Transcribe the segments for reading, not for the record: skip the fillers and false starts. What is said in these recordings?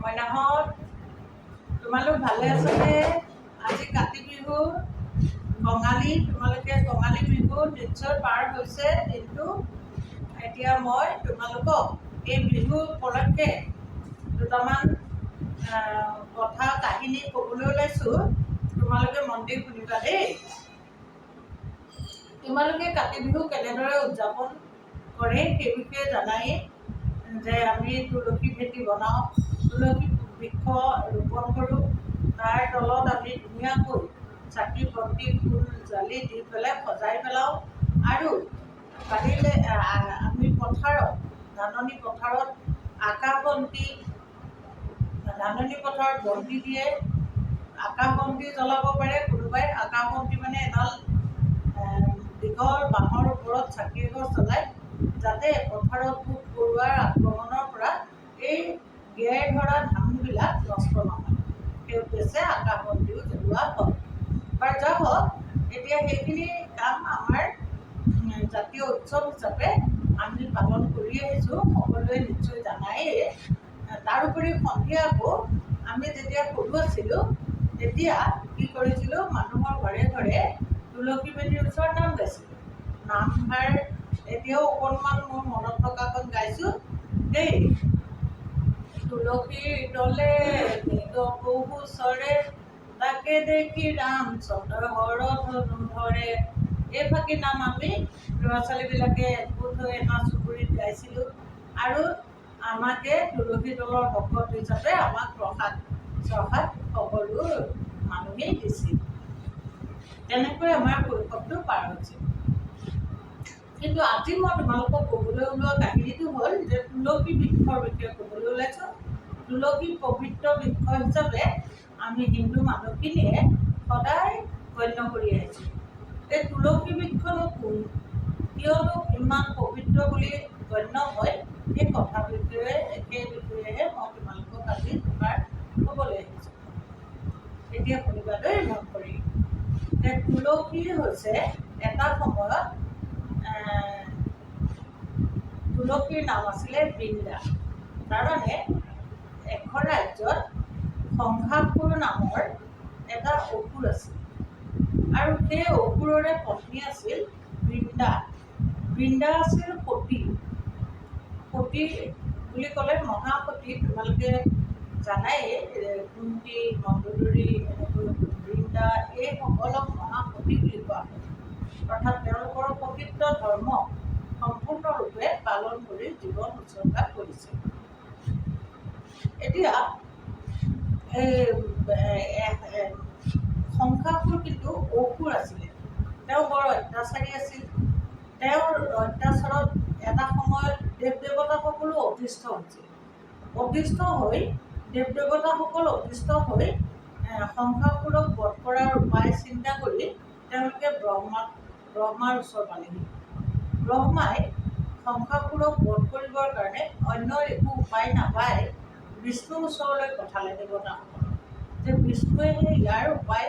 মইনাহঁত, তোমালোক ভালে আছানে? আজি কাতি বিহু, কঙালী। তোমালোকে কঙালী বিহু নিশ্চয় পাৰ হৈছে দিনটো। এতিয়া মই তোমালোকক এই বিহু উপলক্ষে দুটামান কথা, কাহিনী ক'বলৈ ওলাইছোঁ। তোমালোকে মন দি শুনিবা দেই। তোমালোকে কাতি বিহু কেনেদৰে উদযাপন কৰে সেই বিষয়ে জানাই যে আমি তুলসী ভেটি বনাওঁ, তুলসী বৃক্ষ ৰোপণ কৰোঁ। তাৰ তলত আমি ধুনীয়াকৈ চাকি বন্তি, ফুল জালি দি পেলাই সজাই পেলাওঁ। আৰু পাৰিলে আমি পথাৰত, ধাননি পথাৰত আকাশ বন্তি, ধাননি পথাৰত বন্তি দিয়ে, আকাশ বন্তি জ্বলাব পাৰে কোনোবাই। আকাশ বন্তি মানে এডাল দীঘল বাঁহৰ ওপৰত চাকি এগছ জ্বলাই, যাতে পথাৰত পোক পৰুৱাৰ আক্ৰমণৰ পৰা এই গেৰ ধৰা ধানবিলাক নষ্ট নহয়, সেই উদ্দেশ্যে আকাশ বন্তিও জ্বলোৱা হয়। বাৰু, যা হওক, এতিয়া সেইখিনি কাম আমাৰ জাতীয় উৎসৱ হিচাপে আমি পালন কৰি আহিছোঁ, সকলোৱে নিশ্চয় জানায়েই। তাৰোপৰি সন্ধিয়া আকৌ আমি যেতিয়া সৰু আছিলোঁ, তেতিয়া কি কৰিছিলোঁ? মানুহৰ ঘৰে ঘৰে তুলসী ভেটিৰ ওচৰত নাম গাইছিলোঁ। নামষাৰ এতিয়াও অকণমান মোৰ মনত থকাকণ গাইছোঁ দেই। তুলসীৰ তলে মৃগ পহু চৰে, তাকে দেখি ৰামচন্দ্ৰ হৰ ধনু ধৰে। এই ফাঁকি নাম আমি ল'ৰা ছোৱালীবিলাকে একগোট হৈ এটা চুবুৰীত গাইছিলোঁ আৰু আমাকে তুলসী তলৰ ভকত হিচাপে আমাক প্ৰসাদ চসাদ সকলো মানুহেই দিছিল। তেনেকৈ আমাৰ শৈশৱটো পাৰ হৈছিল। কিন্তু আজি মই তোমালোকক ক'বলৈ ওলোৱা কাহিনীটো হ'ল যে তুলসী বৃক্ষৰ বিষয়ে ক'বলৈ ওলাইছোঁ। তুলসী পবিত্ৰ বৃক্ষ হিচাপে আমি হিন্দু মানুহখিনিয়ে সদায় গণ্য কৰি আহিছোঁ। এই তুলসী বৃক্ষনো কোন, কিয়নো ইমান পবিত্ৰ বুলি গণ্য হয়, সেই কথা বিষয়ে, সেই বিষয়েহে মই তোমালোকক আজি দুষাৰ ক'বলৈ আহিছোঁ। এতিয়া শুনিবা দেই মন কৰি যে তুলসী হৈছে এটা সময়ত তুলসীৰ নাম আছিলে বৃন্দা। তাৰমানে এখন ৰাজ্যত শংখাসুৰ নামৰ এটা অসুৰ আছিল আৰু সেই অসুৰৰে পত্নী আছিল বৃন্দা। বৃন্দা আছিল সতী। সতী বুলি ক'লে মহাসতী, তোমালোকে জানাই, কুন্তী, মন্দোদৰী, এনেকৈ বৃন্দা, এইসকলক মহাসতী বুলি কোৱা হয়। অৰ্থাৎ তেওঁলোকৰ সতীত্ব ধৰ্ম সম্পূৰ্ণৰূপে পালন কৰি জীৱন উৎসৰ্গা কৰিছিল। এতিয়া এই শংখাসুৰ কিন্তু অসুৰ আছিলে। তেওঁ বৰ অত্যাচাৰী আছিল। তেওঁৰ অত্যাচাৰত এটা সময়ত দেৱ দেৱতাসকলো অতিষ্ঠ হৈছিল। অতিষ্ঠ হৈ, দেৱ দেৱতাসকল অতিষ্ঠ হৈ শংখাসুৰক বধ কৰাৰ উপায় চিন্তা কৰি তেওঁলোকে ব্ৰহ্মাৰ ওচৰ পালেহি। ব্ৰহ্মাই শংখাসুৰক বধ কৰিবৰ কাৰণে অন্য একো উপায় নাপাই বিষ্ণুৰ ওচৰলৈ পঠালে দেৱতাসকলক যে বিষ্ণুৱেহে ইয়াৰ উপায়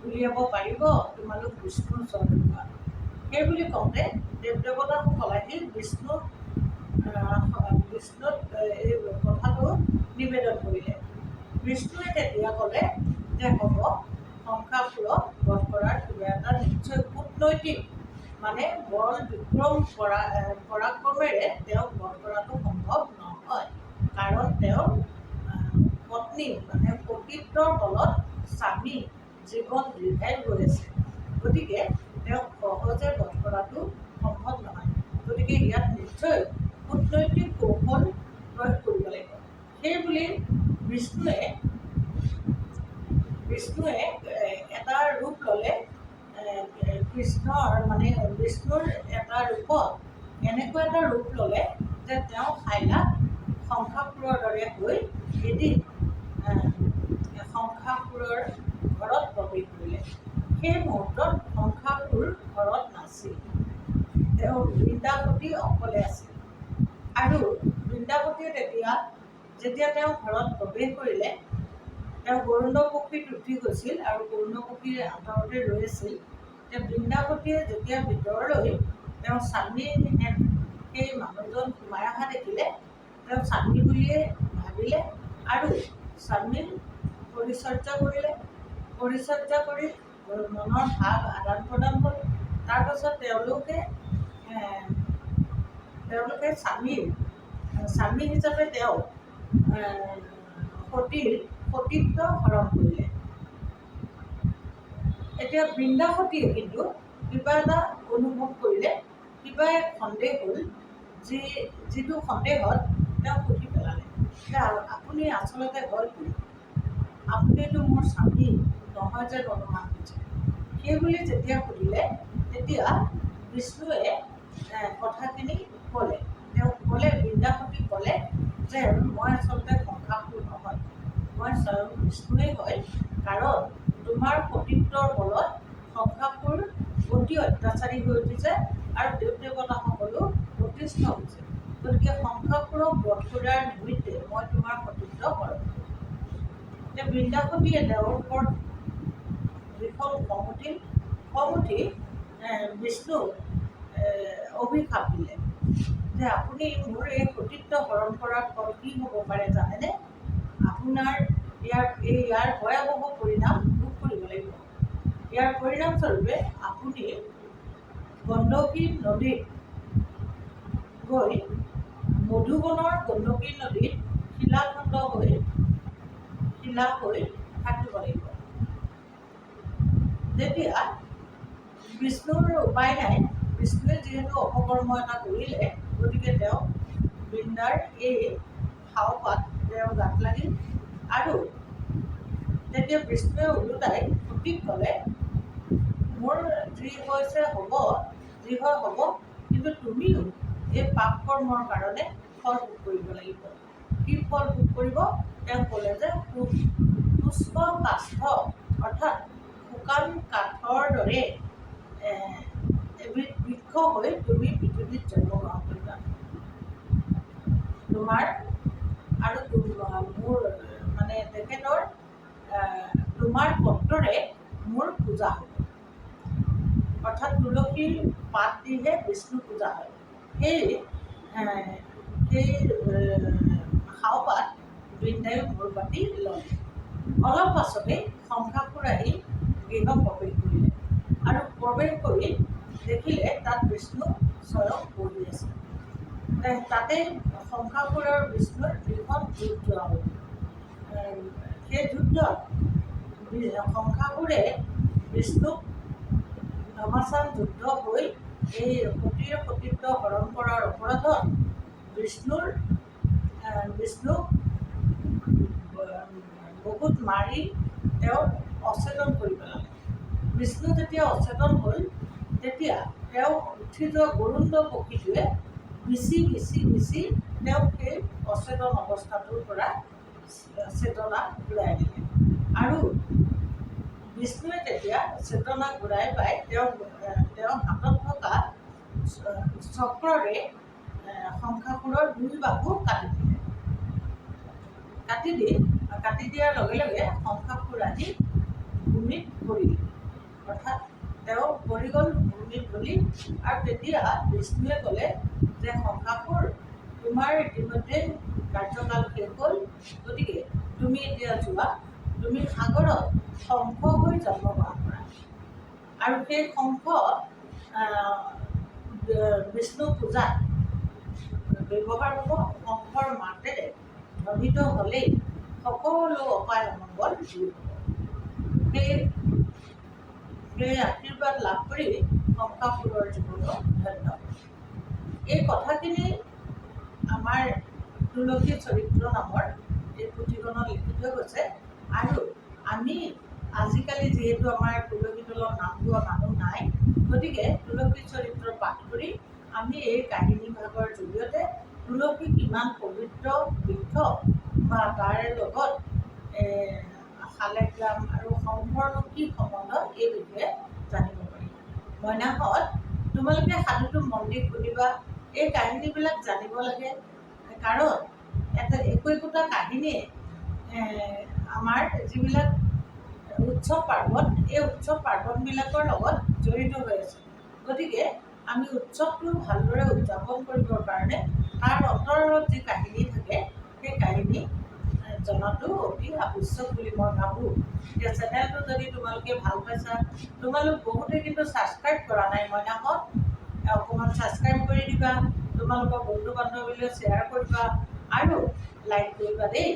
উলিয়াব পাৰিব, তোমালোক বিষ্ণুৰ ওচৰলৈ যোৱা। সেই বুলি কওঁতে দেৱ দেৱতাসকল আহি বিষ্ণুত এই কথাটো নিবেদন কৰিলে। বিষ্ণুৱে তেতিয়া ক'লে যে হ'ব, শংখাসুৰক বধ কৰাৰ কিবা এটা নিশ্চয় কূটনৈতিক, মানে বল বিক্ৰম পৰাক্ৰমেৰে তেওঁক বধ কৰাটো সম্ভৱ নহয়, কাৰণ তেওঁৰ পত্নী, মানে সতীত্বৰ বলত স্বামী জীৱন দীৰ্ঘায়ু হৈ আছে। গতিকে তেওঁক সহজে বধ কৰাটো সম্ভৱ নহয়। গতিকে ইয়াত নিশ্চয় কূটনৈতিক কৌশল প্ৰয়োগ কৰিব লাগিব। সেই বুলি বিষ্ণুৱে এটা ৰূপ ল'লে। কৃষ্ণৰ, মানে বিষ্ণুৰ এটা ৰূপত এনেকুৱা এটা ৰূপ ল'লে যে তেওঁ সাইলাখ শংখাসুৰৰ দৰে হৈ এদিন শংখাসুৰৰ ঘৰত প্ৰৱেশ কৰিলে। সেই মুহূৰ্তত শংখাসুৰ ঘৰত নাছিল, তেওঁ বৃন্দাবতী অকলে আছিল। আৰু বৃন্দাবতীয়ে তেতিয়া, যেতিয়া তেওঁ ঘৰত প্ৰৱেশ কৰিলে, তেওঁ গৰুণ্ড পক্ষীত উঠি গৈছিল আৰু গৰুণ্ড পক্ষীৰ আঁতৰতে ৰৈ আছিল। এতিয়া বৃন্দাবতীয়ে যেতিয়া ভিতৰলৈ তেওঁ স্বামী সেই মানুহজন সোমাই অহা দেখিলে, তেওঁ স্বামী বুলিয়ে ভাবিলে। আৰু স্বামীৰ পৰিচৰ্যা কৰিলে। পৰিচৰ্যা কৰি মনৰ ভাৱ আদান প্ৰদান হ'ল। তাৰপাছত তেওঁলোকে তেওঁলোকে স্বামী হিচাপে তেওঁ সতীৰ সতীত্ব হৰণ কৰিলে। এতিয়া বৃন্দা সতীয়ে কিন্তু কিবা এটা অনুভৱ কৰিলে, কিবা এক সন্দেহ হ'ল, যিটো সন্দেহত তেওঁ সুধি পেলালে যে আপুনি আচলতে হয় কোন? আপুনিতো মোৰ স্বামী নহয় যেন অনুমান হৈছে। সেই বুলি যেতিয়া সুধিলে, তেতিয়া বিষ্ণুৱে কথাখিনি ক'লে। তেওঁ ক'লে, বৃন্দা সতীক ক'লে যে মই আচলতে শংখাসুৰ নহয়, মই স্বয়ং বিষ্ণুৱেই হয়। কাৰণ তোমাৰ সতীত্বৰ বলত শংখাসুৰ অতি অত্যাচাৰী হৈ উঠিছে আৰু দেৱ দেৱতাসকলো অতিষ্ঠ হৈছে। গতিকে শংখাসুৰক বধ কৰাৰ নিমিত্তে মই তোমাৰ সতীত্ব হৰণ কৰিম। এতিয়া বৃন্দা সতীয়ে তেওঁৰ ওপৰত ভীষণ খং উঠিল। খং উঠি বিষ্ণুক অভিশাপ দিলে যে আপুনি মোৰ এই সতীত্ব হৰণ কৰাৰ ফল কি হ'ব পাৰে জানেনে? আপোনাৰ ইয়াৰ ভয়াৱহ পৰিণাম ভোগ কৰিব লাগিব। ইয়াৰ পৰিণামস্বৰূপে আপুনি গণ্ডকী নদীত গৈ, মধুবনৰ গণ্ডকী নদীত শিলাখণ্ড হৈ, শিলা হৈ থাকিব লাগিব। তেতিয়া বিষ্ণুৰ উপায় নাই। বিষ্ণুৱে যিহেতু অপকৰ্ম এটা কৰিলে, গতিকে তেওঁ বৃন্দাৰ এই শাওপাত তেওঁৰ গাত লাগিল। আৰু তেতিয়া বিষ্ণুৱে ওলোটাই সতীক ক'লে, মোৰ যি হৈছে হ'ব, যি হয় হ'ব, কিন্তু তুমিও এই পাপ কৰ্মৰ কাৰণে ফল ভোগ কৰিব লাগিব। কি ফল ভোগ কৰিব? তেওঁ ক'লে যে শুষ্ক কাষ্ঠ, অৰ্থাৎ শুকান কাঠৰ দৰে এবিধ বৃক্ষ হৈ তুমি পৃথিৱীত জন্মগ্ৰহণ কৰিবা। তোমাৰ আৰু মোৰ, মানে তেখেতৰ, তোমাৰ পত্ৰৰে মোৰ পূজা হ'ব। অৰ্থাৎ তুলসীৰ পাত দিহে বিষ্ণু পূজা হয়। সেই শাওপাত বৃন্দায়ো মূৰ পাতি ল'লে। অলপ পাছতেই শংখাসুৰ আহি গৃহ প্ৰৱেশ কৰিলে আৰু প্ৰৱেশ কৰি দেখিলে তাত বিষ্ণু স্বয়ং বহি আছে। তাতে শংখাসুৰ আৰু বিষ্ণুৰ ভীষণ যুদ্ধ হ'ল। সেই যুদ্ধত শংখাসুৰে বিষ্ণুক ঘমাচান যুদ্ধ হৈ এই সতীৰ সতীত্ব হৰণ কৰাৰ অপৰাধত বিষ্ণুক বহুত মাৰি তেওঁক অচেতন কৰি পেলালে। বিষ্ণু যেতিয়া অচেতন হ'ল, তেতিয়া তেওঁ উঠি যোৱা গৰুণ্ড পক্ষীটোৱে বিচি বিচি বিচি তেওঁক সেই অচেতন অৱস্থাটোৰ পৰা চেতনা ঘূৰাই দিলে। আৰু বিষ্ণুৱে তেতিয়া চেতনা ঘূৰাই পাই তেওঁৰ হাতত থকা চক্ৰৰে শংখাসুৰৰ দুই বাহু কাটি দিলে। কাটি দিয়াৰ লগে লগে শংখাসুৰ আহি ভূমিত পৰিল, অৰ্থাৎ তেওঁ পৰি গ'ল ভূমিত ঢলি। আৰু তেতিয়া বিষ্ণুৱে ক'লে যে শংখাসুৰ, তোমাৰ ইতিমধ্যে কাৰ্যকাল শেষ হ'ল। গতিকে তুমি এতিয়া যোৱা, তুমি সাগৰত শংখ হৈ জন্মগ্ৰহণ কৰা আৰু সেই শংখ বিষ্ণু পূজাত ব্যৱহাৰ হ'ব। শংখৰ মাতেৰে ধ্বনিত হ'লেই সকলো অপায় অমংগল দূৰ হ'ব। সেই আশীৰ্বাদ লাভ কৰি শংখাসুৰৰ জীৱনো ধন্য। এই কথাখিনি আমাৰ তুলসী চৰিত্ৰ নামৰ এই পুথিখনত লিখি থৈ গৈছে। আৰু আমি আজিকালি যিহেতু আমাৰ তুলসী তলত নাম গোৱা মানুহ নাই, গতিকে তুলসী চৰিত্ৰ পাঠ কৰি আমি এই কাহিনী ভাগৰ জৰিয়তে তুলসী কিমান পবিত্ৰ বৃক্ষ বা তাৰ লগত শালিগ্ৰাম আৰু শংখৰনো কি সম্বন্ধ, এই বিষয়ে জানিব পাৰিম। মইনাহঁত, তোমালোকে সাধুটো মন দি শুনিবা। এই কাহিনীবিলাক জানিব লাগে, কাৰণ একো একোটা কাহিনীয়ে আমাৰ যিবিলাক উৎসৱ পাৰ্বণ, এই উৎসৱ পাৰ্বণবিলাকৰ লগত জড়িত হৈ আছে। গতিকে আমি উৎসৱটো ভালদৰে উদযাপন কৰিবৰ কাৰণে তাৰ অন্তৰত যি কাহিনী থাকে, সেই কাহিনী জনাটো অতি আৱশ্যক বুলি মই ভাবোঁ। এতিয়া চেনেলটো যদি তোমালোকে ভাল পাইছা, তোমালোক বহুতে কিন্তু ছাবস্ক্ৰাইব কৰা নাই মইনাহঁত, অকণমান ছাবস্ক্ৰাইব কৰি দিবা, তোমালোকৰ বন্ধু বান্ধৱীলৈ শ্বেয়াৰ কৰিবা আৰু লাইক কৰিবা দেই।